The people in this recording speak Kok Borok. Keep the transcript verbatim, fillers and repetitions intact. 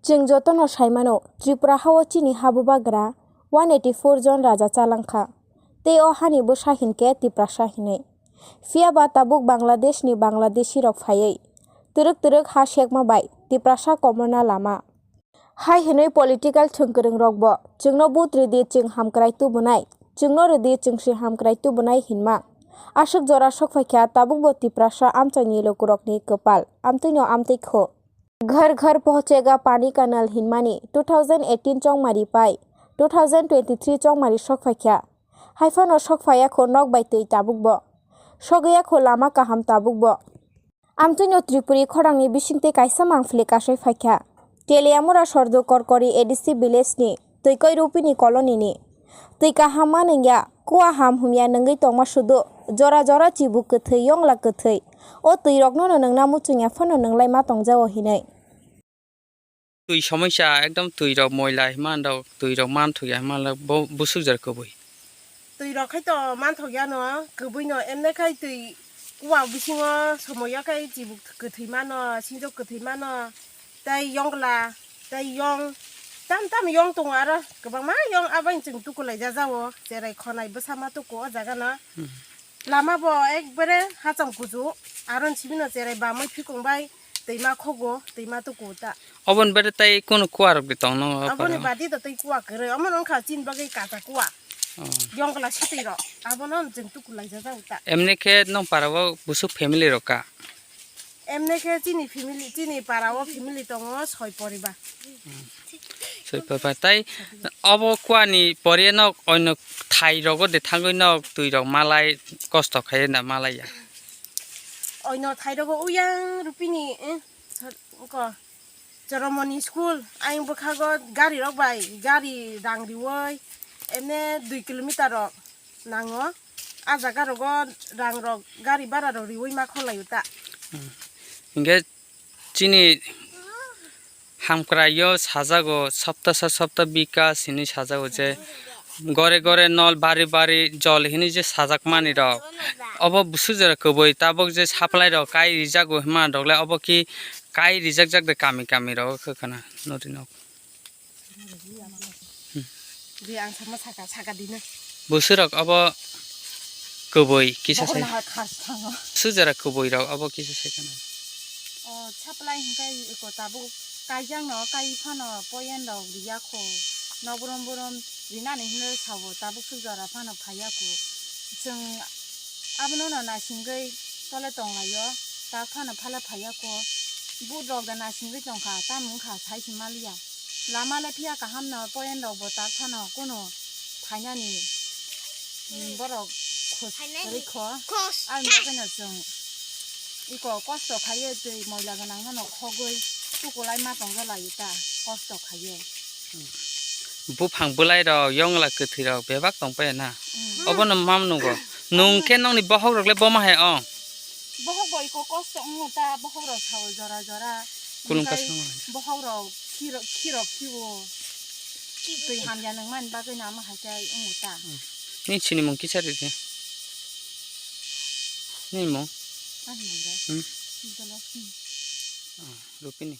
Chwng jotono saimano, Tripura hao chini habubagra one eighty four jon raja chalangkha. Tei o hani bwsa hinkhe Tiprasa hinwi. Phiyaba tabuk Bangladeshni Bangladeshirok phaiwi twrwk twrwk ha sekma bai Tiprasa komorna lama. Hai hinwi political thwngkwrwngrokbo chwngno vote ridi, chwng hamkrai tubunai, chwngno ridi, chwngsi hamkrai tubunai hinma. Aswk jora sokphaikha, tabukbo Tiprasa amchaini lukurokni kwpal amtwino amtwi kho. Ghar ghar pahunchega pani ka nal hinmani two thousand eighteen chongmari pai two thousand twenty three chongmari sokphaikha. Haiphano sokphaiya kho nok bai twi tabukbo. Sogwiya kho lama kaham tabukbo. Amtwino Tripuri khorangni bisingtwi kaisa mangpili kasai phaikha. Teliamura Sordu Korkori A D C village ni Twikoi Rupini colony ni. Twi kaham ma nungya, kua ham humya nungwi tongma sudu, jora jora chibuk kwthwi, yongla kwthwi. O twirokno no nungna muchungya phano nunglai ma tongjao hinwi. Twi somosya, ekdom twirok moila himanrok, twirok manthokya himanrok bo busuk jora kwbwi. Twirok khai to manthokya no, kwbwi no, emne khai twi kua bisingo somoya khai chibuk kwthwi mano, sinjok kwthwi mano, tei yongla, tei yong, tam tam yong tongo aro, kwbangma yong, abo chwng tukulai jajao, cherai khonai bwsa ma tuku o jaga no. Hmm. Lama bo ekbare hacham kuchu, aro simi no cherai bamwi phikung bai twima khogo, twima tuku ta. Oboni bade tai kunu kua rok de tong no o Aboni paro? Badi do tei kua kwrwi, omo no wngkha chini bagwi kacha kua. Oh. Yongla sitwi rok, abono chwng tuku lai jajao ta. Emni khe nong para o busuk family rok ka? Emne khe chini family, chini para o family tongo soi poribar. Soi poribar. Tai obo kuani poriya nok oino thai rogo de thangwi nok twi rok malai kosto khai na malai ya. Oino thai rogo uyang rupini, eh, sar-, ko Choromoni school ayang bwkhago gari rok bai gari rang riwi emne dui kilometer rok nango. A jaga rogo rang rok gari bara rok riwi ma kholaio ta. Hinkhe chini hamkraio sajago, Saptasa Sapta Bikas hinwi sajago je gore gore nol bari bari jol hinwi je sajakmani rok. Obo busuk jora kwbwi tabuk je supply rok kai rijago hima rok le obo ki kai rijakjak de kami kami rok khe khana nori nok. Di ang sama saka, saka dina. Busuk rok obo kwbwi kisa sai. Bohor nahar khas thango. Busuk jora kwbwi rok obo kisa sai khana. O supply hingkai eko tabuk kaijak no kai phano poyen rok riya kho. No borom borom rinani hinwi sabo tabuk suk jora phano phaiya kho. Chwng abono no naisingwi tole tonglaio. Tak phano phala phaiya kho. But rok da naisingwi tongkha, tamo wngkha sai se maliya. Lama le phiya kaham no, poyen rok bo tak phano kuno phainani, mm, borok khos Phainani. Rikho. Khos. Ang bagwi no chwng iko kosto khaiye twi moila gwnang no khogwi tukulai ma tongja lai ta kosto khaiye. Buphang bwlai rok, yongla kwthwi rok bebak tong phai na. Mm. Obo no mam nugo. Nung khe nongni bohok rok le boma hai ong. Bohok bo iko kosto wngo ta, bohok rok sao jora jora. Kulung Hingkai kasno. Bohok rok khiro, khiro khiwo. Twi hamya nang man bagwi no amo hai khe wngo ta. Ni chini mung kisa ri de. Ni mung? Ani mung de. Hmm. Ni dolo, hmm. Ah, Rupini.